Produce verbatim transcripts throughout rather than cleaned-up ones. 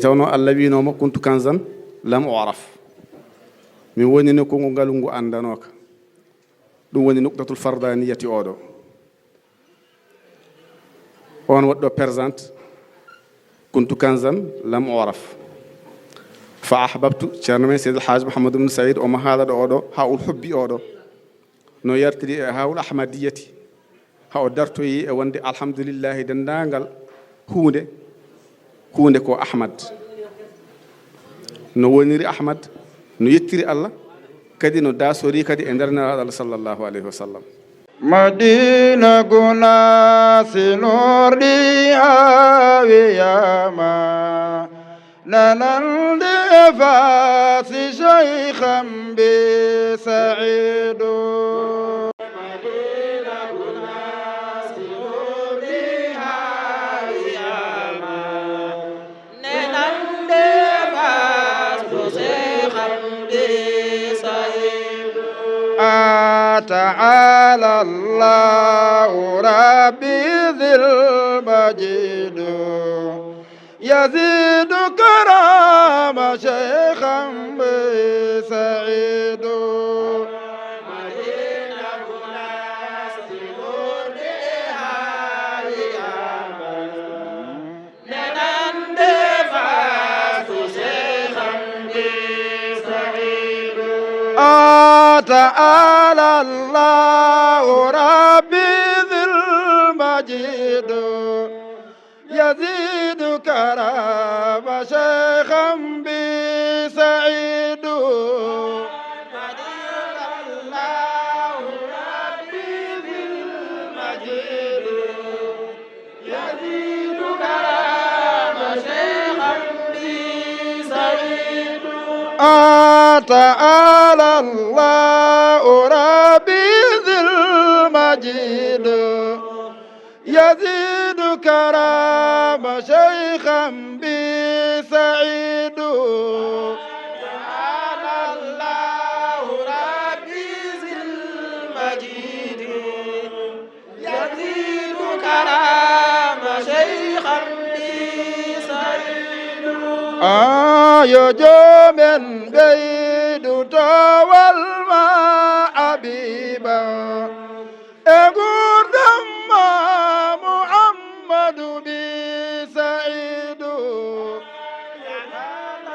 Tawnoo Allah wiinoo mo, "Kuntu kanzan lam u'raf." Mi wonino kongu ngalu ngu anndanooka. Ɗum woni nuqtatul fardaniyati oɗo. On waɗɗo présente, "Kuntu kanzan lam u'raf." Fa ahbabtu, Ceerno men Seydi El Hadj Mouhamadou Ibn Saïd, omo haala ɗo oɗo, haa o hubbi oɗo. No yartiri e haawul ahmadiyati, haa o dartoyi e wonde alhamdulillahi denndaangal huunde, huunde ko Ahmad. No woniri Ahmad, no yettiri Allah, kadi no daasori kadi e nder Nelaaɗo Allah sallallahu alayhi wa sallam. Madina Gunaasi noorɗi haa wiyaama, nanande faasi Cheikh am bi Saïdu. Madina Gunaasi noorɗi haa wiyaama, nenande faas ko Seex am bi Sa'iidu. تعالى الله ربي ذي المجيد، يزيد كرامة شيخا بي سعيد. Nenande faas ko Seex am bi Sa'iidu. تعالى الله ربي ذي المجيد، يزيد كرامة شيخا بي سعيد. تعالى الله ربي ذي المجيد، يزيد كرامة شيخا بي سعيد. تعالى الله ربي ذي المجيد، يزيد كرامة شيخا بي سعيد. تعالى الله ربي ذي المجيد، يزيد كرامة شيخا بي سعيد. Yo joomen ɓeydu toowal ma Habiiba, e nguurndam ma Muhammadu bi Sa'iidu.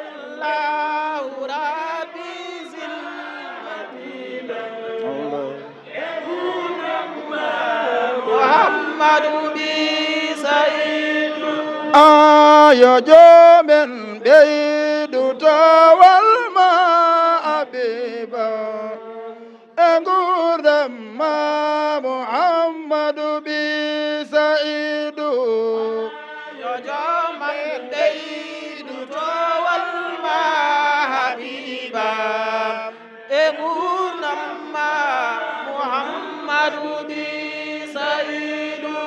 Allahu Rabbi zil Madina. Muhammadu bi Sa'iidu. Yo joomen ɓeydu toowal ma Habiiba, e nguurndam ma Muhammadu bi Sa'iidu. Yo joomen ɓeydu toowal ma Habiiba, e nguurndam ma Muhammadu bi Sa'iidu.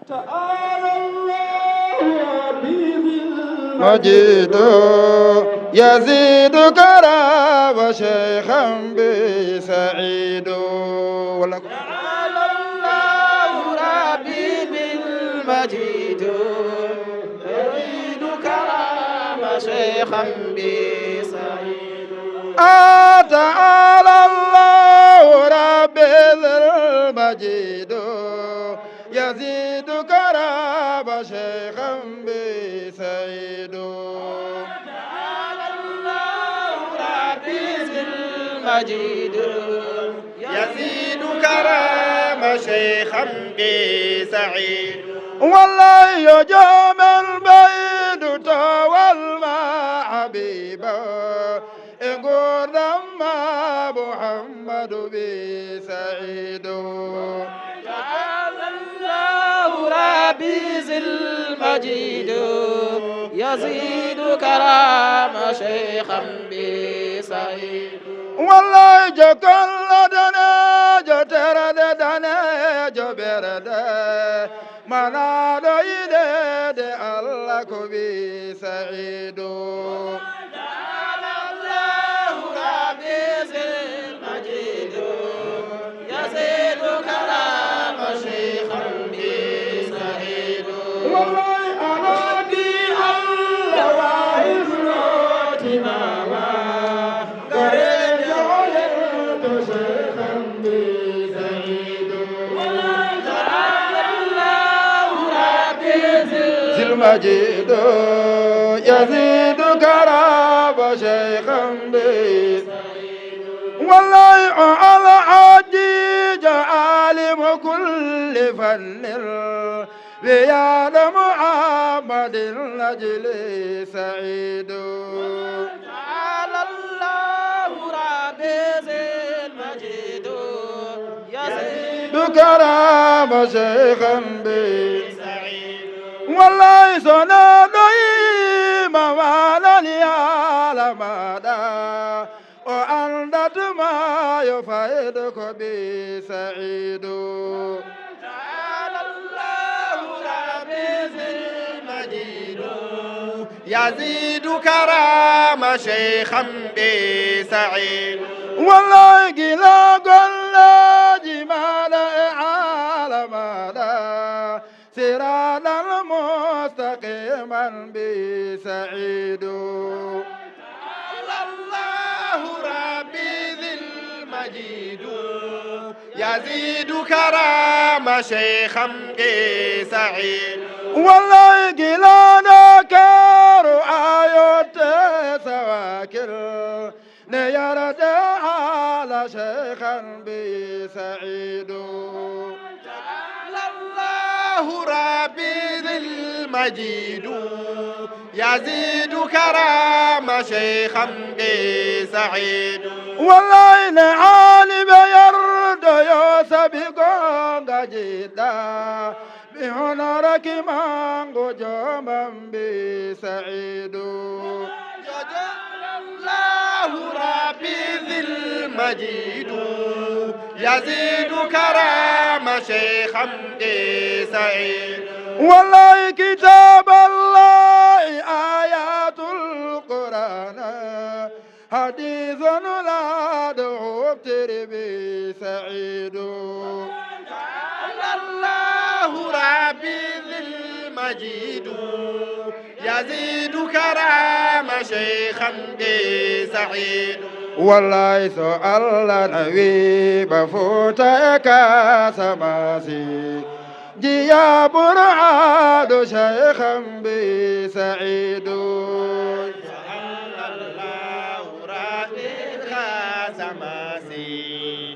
تعالى الله ربي ذي المجيد، يزيد كرامة شيخا بي سعيد. تعالى الله ربي ذي المجيد، يزيد كرامة شيخا بي سعيد. تعالى الله ربي ذي المجيد، يزيد كرامة شيخا بي سعيد. تعالى الله ربي ذي المجيد، يزيد كرامة شيخا بي سعيد. Wallay yo joomen ɓeydu toowal ma Habiiba, e nguurndam ma Muhammadu bi Sa'iidu. تعالى الله ربي ذي المجيد، يزيد كرامة شيخا بي سعيد. Wallay jokkol daneejo, terɗe daneejo, ɓernde manaaɗo yiɗeede Allah ko bi Sa'iidu. تعالى الله ربي ذي المجيد، يزيد كرامة شيخا بي سعيد. Wallay مجيد يزيد كرامة شيخا به. والله على عجيج عالم كل فن، بيان محمد نجلي سعيد. تعالى الله ربي ذي المجيد، يزيد كرامة شيخا به. والله سنة دائمة وعلى العالم دا. O anndat maayo fayde ko ɓii Sa'iidu. تعالى الله ربي ذي المجيد، يزيد كرامة شيخا به سعيد. Wallaay gila golleeji maaɗa e haala maaɗa, صراط المستقيم به سعيد. تعالى الله ربي ذي المجيد، يزيد كرامة شيخا به سعيد. Wallaay gila Ndakaaru a yotti Sawaakir, ne yarde haala شيخا به سعيد. تعالى الله ربي ذي المجيد، يزيد كرامة شيخا به سعيد. Wallaay ne haali ɓe yardoyo sabi goonga jiɗɗa. Mi honoraki mango joomam bi Sa'iidu. تعالى الله ربي ذي المجيد، يزيد كرامة شيخا به سعيد. Wallaay kitaaballaahi, aayaatul Qur'aana, hadiisu Nulaaɗo huɓtiri bi Sa'iidu. تعالى الله ربي ذي المجيد، يزيد كرامة شيخا به سعيد. Wallaay so Alla na wiiɓa Fuuta e Kaasamaasi, jiya Burhaanu شيخا به سعيد. تعالى الله ربي ذي المجيد، يزيد كرامة شيخا به سعيد.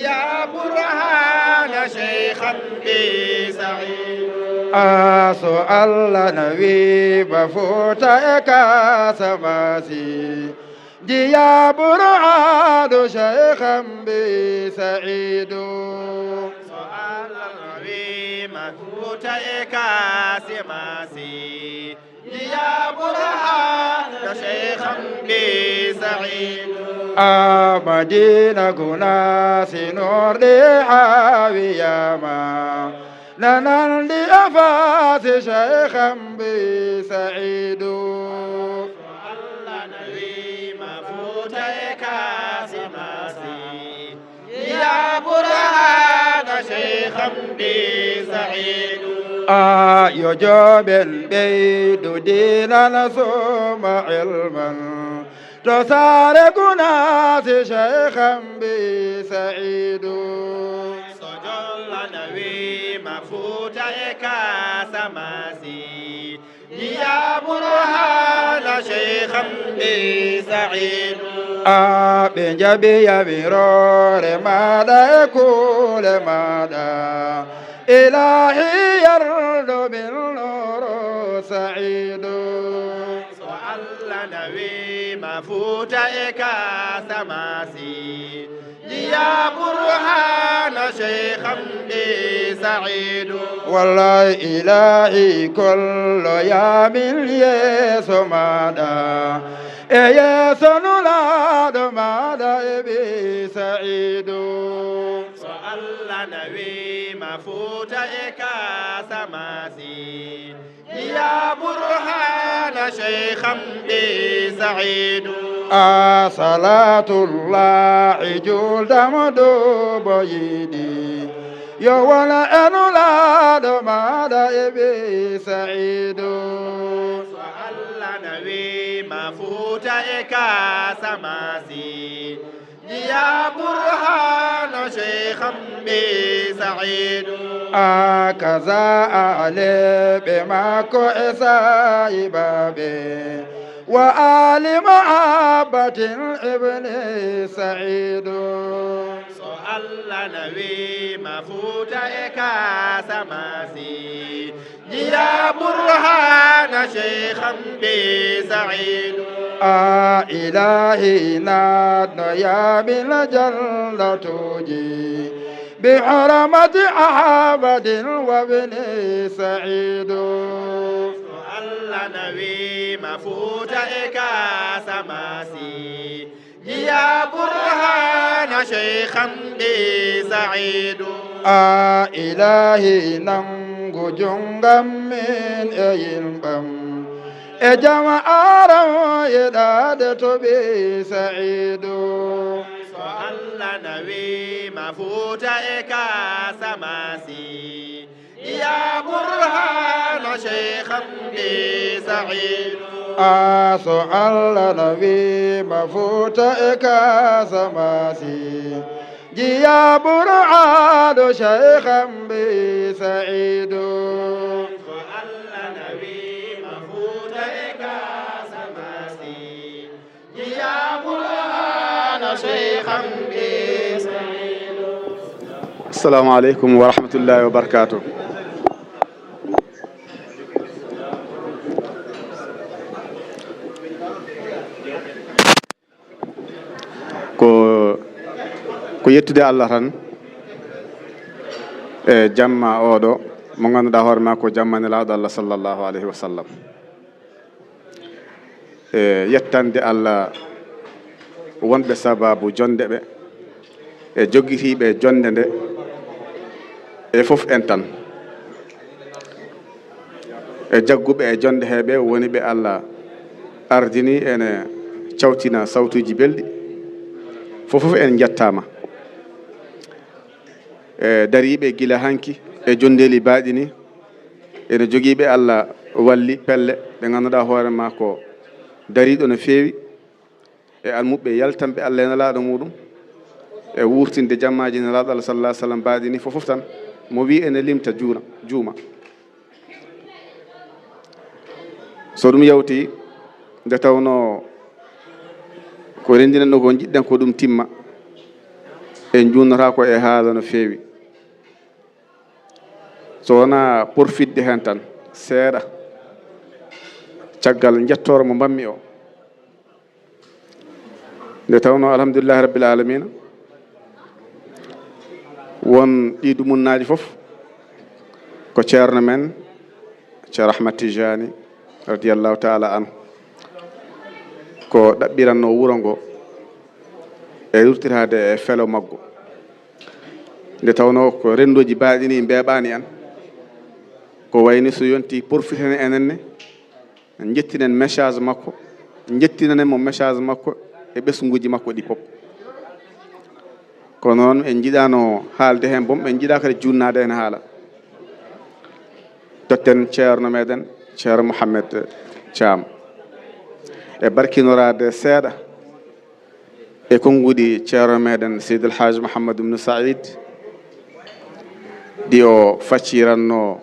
يا برهان شيخا بي سعيد. A so Alla na wiiɓa Fuuta e Kaasamaasi, jiya Burhaanu شيخا بي سعيد. So Alla na wiiɓa Fuuta e Kaasamaasi, يا برهان شيخا بي سعيد. A Madiina Gunaasi noorɗi haa wiyaama, na nanndi e Faasi شيخا بي سعيد. Alla na wiiɓa Fuuta e Kaasamaasi, يا برهان شيخا بي سعيد. A yo jooɓen ɓeydu diinan suma ilman, to saare Gunaasi شيخا بي سعيد. So Alla na wiiɓa Fuuta e Kaasamaasi, يا برهان شيخا بي سعيد. A ɓe njaɓi yamiroore maaɗa e kuule maaɗa, Ilaahi yardu min nuuru sa'iidu. So Alla na wiiɓa Fuuta e Kaasamaasi, يا برهان شيخا بي سعيد. Wallaay Ilaahi kolloya min yeeso maaɗa, e yeeso Nulaaɗo maaɗa e bi Sa'iidu. So Alla na wiiɓa Fuuta e Kaasamaasi, يا برهان شيخا بي سعيد. A salaatullaahi juuldam duuɓo yiɗi, yo wona e Nulaaɗo maaɗa e bi Sa'iidu. So Alla na wiiɓa Fuuta e Kaasamaasi, يا برهان شيخا Sa'idu. Akaza ale ɓe makko e saahibaɓe, wa ali mahabbatin ibni Sa'idu. So Allah na wi ma Fuuta e Kasamasi, jiya Burhana Sheikhan bi Sa'idu. A ilahi natno ya bil jallatuji, bi haramati Ahmadin wa bni Sa'idu. So Allah na wi ma Fuuta e Kasamasi, jiya Burhana Sheikhan bi Sa'idu. A ilahi nangu jungam min e yilɓam, e jama aram yeɗade to bi Sa'idu. So Allah na wi ma Fuuta e Kasamasi, ya Burhana Sheikhan bi Sa'idu. A so Allah na wi ma Fuuta e Kasamasi, jiya Burhana Sheikhan bi Sa'idu. So Allah na wi ma Fuuta e Kasamasi, Assalamu aleykum wa rahmatullahi wa barakatuh. Ko, ko yettude Allah tan e jamma oɗo mo ngannduɗaa hoore maa ko jamma Nelaaɗo Allah sallallahu alayhi wa sallam. E yettande Allah wonɓe sababu jonde ɓe, e jogitiiɓe jonde nde, e fof en tan. E jagguɓe e jonde heɓe woni ɓe Allah ardini ene cawtina sawtuuji belɗi. Fof fof en njettaama. E dariiɓe gila hanki e jondeeli baaɗini, ene jogiiɓe Allah walli pelle ɗe ngannduɗaa hoore maa ko dariiɗo no feewi, e almuɓɓe yaltanɓe Allah e Nelaaɗo muɗum, e wurtinde jammaaji Nelaaɗo Allah sallallahu alaihi wasallam baaɗini fof fof tan, mo wi ene limta juuna, juuma. So ɗum yawti, nde tawnoo ko renndinanɗo ko njiɗɗen ko ɗum timma, en njuulnotaako e haala no feewi. So wonaa porfitde heen tan seeɗa, caggal njettooro mo mbaɗmi o. Nde tawnoo, alhamdulillahi rabbil alamina, won ɗi dumunnaaji fof ko ceerno men, Ceerno Ahmad Tijani, radiyallahu taala anhu, ko ɗaɓɓirannoo wuro ngo e ruttirade e felo maggo. Nde tawnoo ko renndooji baaɗini mbeeɓaani en, ko wayni so yonti porfitene enen ne, njettinen message makko, njettinanen mo message makko e ɓesnguuji makko ɗi pop. Kono noon en njiɗaano haalde heen boom, en njiɗaa kadi juutnaade heen haala. Totten ceerno meɗen, Ceerno Mouhamed Thiam, e barkinoraade seeɗa e konnguɗi ceerno meɗen Seydi El Hadj Mouhamadou Ibn Saïd, ɗi o faccirannoo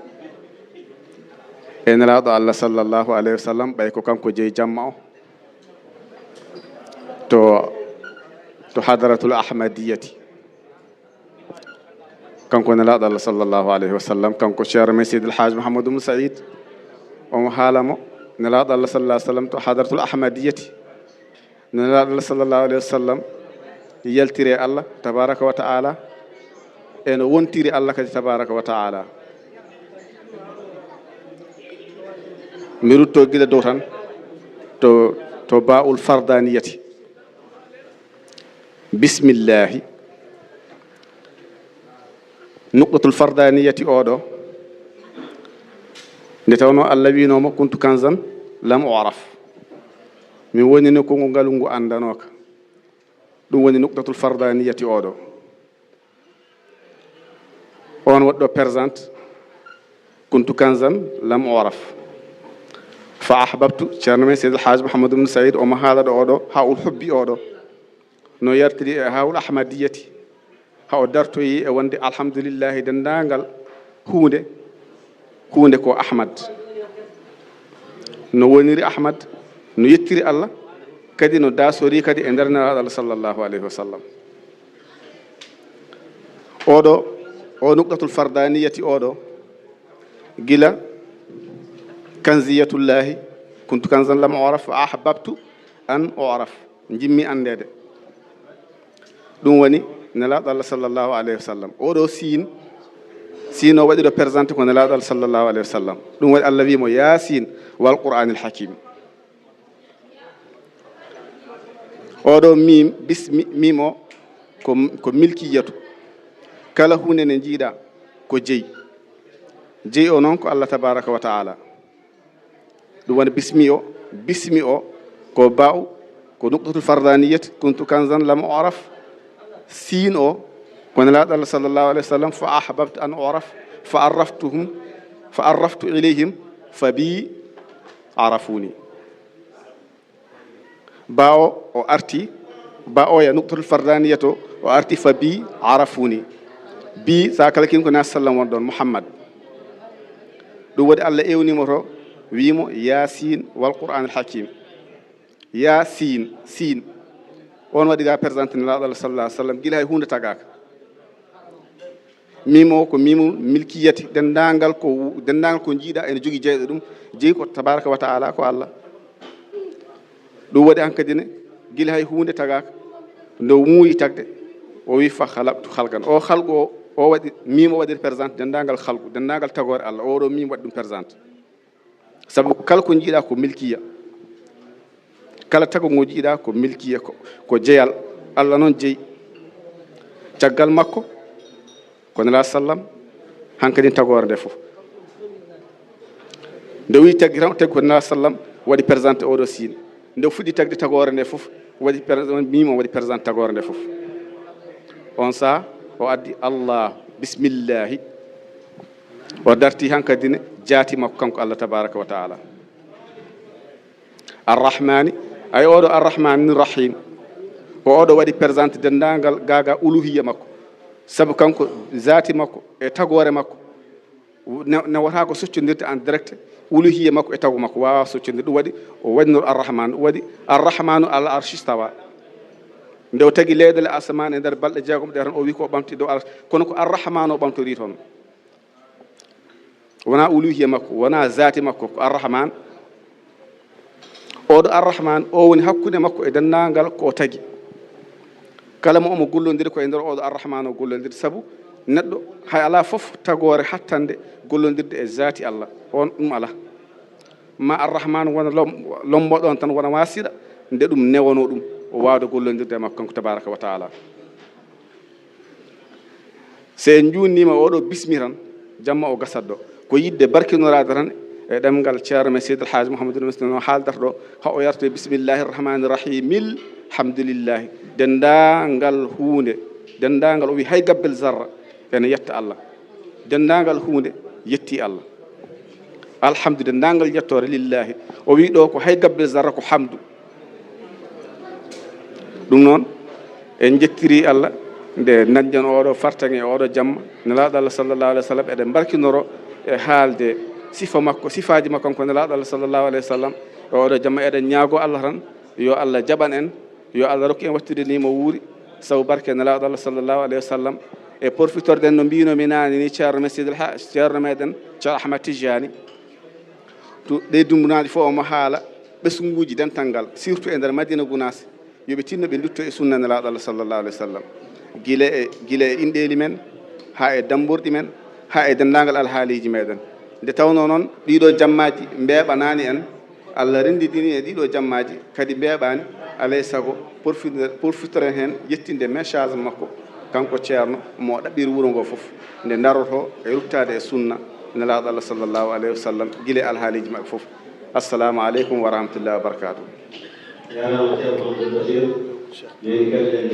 e Nelaaɗo Allah sallallahu alayhi wa sallam, ɓay ko kanko jeyi jamma o to, to Hadratul Ahmadiyati. Kanko Nelaaɗo Allah sallallahu alayhi wa sallam, kanko ceerno men Seydi El Hadj Mouhamadou Ibn Saïd, omo haala mo Nelaaɗo Allah sallallahu alayhi wa sallam to Hadratul Ahmadiyati. No Nelaaɗo Allah sallallahu alayhi wa sallam yaltiri e Allah tabaraka wa ta'ala, e no wontiri Allah kadi tabaraka wa ta'ala. Mi rutto gila dow tan to, to Ba'ul Fardaniyati. Bismillahi. Nuqtatul fardaniyati oɗo, nde tawnoo Allah wiinoo mo, "Kuntu kanzan lam u'raf." Mi wonino ko ngu ngalu ngu anndanooka. Ɗum woni nuqtatul fardaniyati oɗo. On waɗɗo présente, "Kuntu kanzan lam u'raf." Fa ahbabtu, ceerno men Seydi El Hadj Mouhamadou Ibn Saïd, omo haala ɗo oɗo, haul hubbi oɗo. No yartiri e haul ahmadiyati. Haa o dartoyi e wonde alhamdulillahi denndaangal huunde, huunde ko Ahmad. No woniri Ahmad, no yettiri Allah, kadi no daasori kadi e nder Nelaaɗo Allah sallallahu alayhi wa sallam. Oɗo, o nuqtatul fardaniyati oɗo, gila kanziyatullahi, kuntu kanzan lam u'raf fa ahbabtu an u'raf, njimmi anndeede. Ɗum woni Nelaaɗo Allah sallallahu alayhi wa sallam. Oɗo siin, siin o waɗi ɗo présenté ko Nelaaɗo Allah sallallahu alayhi wa sallam. Ɗum waɗi Allah wii mo, "Yaasin wal Qur'anil Hakim." Oɗo miim, bismi, miim o ko, ko milkiyatu. Kala huunde nde njiiɗa ko jeyi. Jeyi o noon ko Allah tabaraka wa taala. Ɗum woni bismi o, bismi o ko ba'u, ko nuqtatul fardaniyat, kuntu kanzan lam u'raf. Siin o ko Nelaaɗo Allah sallallahu alayhi wa sallam, fa ahbabtu an u'raf, fa arraftuhum, fa arraftu ilayhim, fa bi arafuni. Ba o, o arti, ba o ya nuqtatul fardaniyat o, o arti fa bi arafuni. Bi, sa kala kin ko na sallam won ɗon, Muhammad. Ɗum waɗi Allah ewnimo to, wimo, "Yaasin wal Qur'anil Hakim." Yaasin, siin. On waɗi ga présenté Nelaaɗo Allah sallallahu alayhi wa sallam, gila hay huunde tagaaka. Miim o ko miimul milkiyati, denndaangal ko, denndaangal ko njiiɗa ene jogii jeyɗo ɗum, jeyi ko tabaraka wa taala ko Allah. Ɗum waɗi hankadi ne, gila hay huunde tagaaka, nde muuyi tagde, o wi, "Fa khalaqtu khalqan." O khalqu o, o waɗi, miim o waɗi présenté denndaangal khalqu, denndaangal tagoore Allah, oɗo miim waɗi ɗum présenté. Sabu kala ko njiiɗa ko milkiya. Kala tago ngo njiiɗa ko milkiya, ko, ko jeyal. Allah noon jeyi. Caggal makko, ko Nelaaɗo sallam, hankadi tagoore nde fof. Nde wi taggi tan, o taggi ko Nelaaɗo sallam, waɗi présenté oɗo siin. Nde fuɗɗi tagdi tagoore nde fof, waɗi pré-, miim o waɗi présenté tagoore nde fof. On saha, o addi Allah, bismillahi. O darti hankadi ne jaati makko kanko Allah tabaraka wa taala. Arrahmani, ay oɗo Arrahmani Rahim, ko oɗo waɗi présenté denndaangal gaaga uluhiyya makko. Sabu kanko zaati makko e tagoore makko, ne, ne wota ko soccondirde en direct, uluhiyya makko e tago makko, waawa soccondirde. Ɗum waɗi o waɗino Arrahman, ɗum waɗi Arrahmanu al arshi stawa. Nde o tagi leyɗe e asamaan e nder balɗe jeegom ɗe tan, o wi ko o ɓamti dow arshi, kono ko Arrahmanu o ɓamtori toon. Wona uluhiyya makko, wona zaati makko, ko Arrahman. Oɗo Arrahman, o woni hakkunde makko e denndaangal ko o tagi. Kala mo omo gollondiri ko e nder oɗo Arrahman o gollondiri, sabu neɗɗo hay alaa fof tagoore hattande gollondirde e zaati Allah. On ɗum alaa. Ma Arrahman wona lom-, lombo ɗon tan, wona wasiɗa, nde ɗum newano ɗum, o waawde gollondirde e makko kanko tabaraka wa taala. So en njuutniima oɗo bismi tan, jamma o gasat ɗo. Ko yiɗde barkinoraade tan e ɗemngal Ceerno men Seydi El Hadji Mouhamadou Moussa no haaldata ɗo, haa o yarta e bismillahi rahmani rahimil hamdulillahi. Denndaangal huunde, denndaangal o wi hay gabbel zarra ene yetta Allah. Denndaangal huunde yetti Allah. Alhamdu, denndaangal yettoore lillahi. O wi ɗo ko hay gabbel zarra ko hamdu. Ɗum noon, en njettiri Allah nde dañɗen oɗo fartaŋŋe e oɗo jamma. Nelaaɗo Allah sallallahu alayhi wa sallam, eɗen mbarkinoro e haalde sifa makko, sifaaji makko kanko Nelaaɗo Allah sallallahu alayhi wa sallam. E oɗo jamma eɗen ñaago Allah tan yo Allah jaɓan en, yo Allah rokku en wattude ni mo wuuri, sabu barke Nelaaɗo Allah sallallahu alayhi wa sallam. E porfitorɗen no mbiyno mi naane ni, Ceerno men Seydi El Ha-, Ceerno meɗen Ceerno Ahmad Tijani. To ɗe dumunaaji fof omo haala ɓesnguuji dental ngal, surtout e nder Madina Gunaas, yo ɓe tinno ɓe ndutto e sunna Nelaaɗo Allah sallallahu alayhi wa sallam. Gila e, gila e inɗeeli men, haa e dammborɗi men, haa e denndaangal alhaaliiji meɗen. Nde tawnoo noon, ɗiɗo jammaaji mbeeɓanaani en, Allah renndindini e ɗiɗo jammaaji, kadi mbeeɓaani, alay sago porfi-, porfitoren heen yettinde message makko, kanko Ceerno, mo ɗaɓɓiri wuro ngo fof, nde darotoo e ruttaade e sunna Nelaaɗo Allah sallallahu alayhi wa sallam, gila e alhaaliiji maɓɓe fof. Assalamu aleykum wa rahmatullahi wa barakatuh. Jaaraama Ceerno Abdoul Bachir, yo en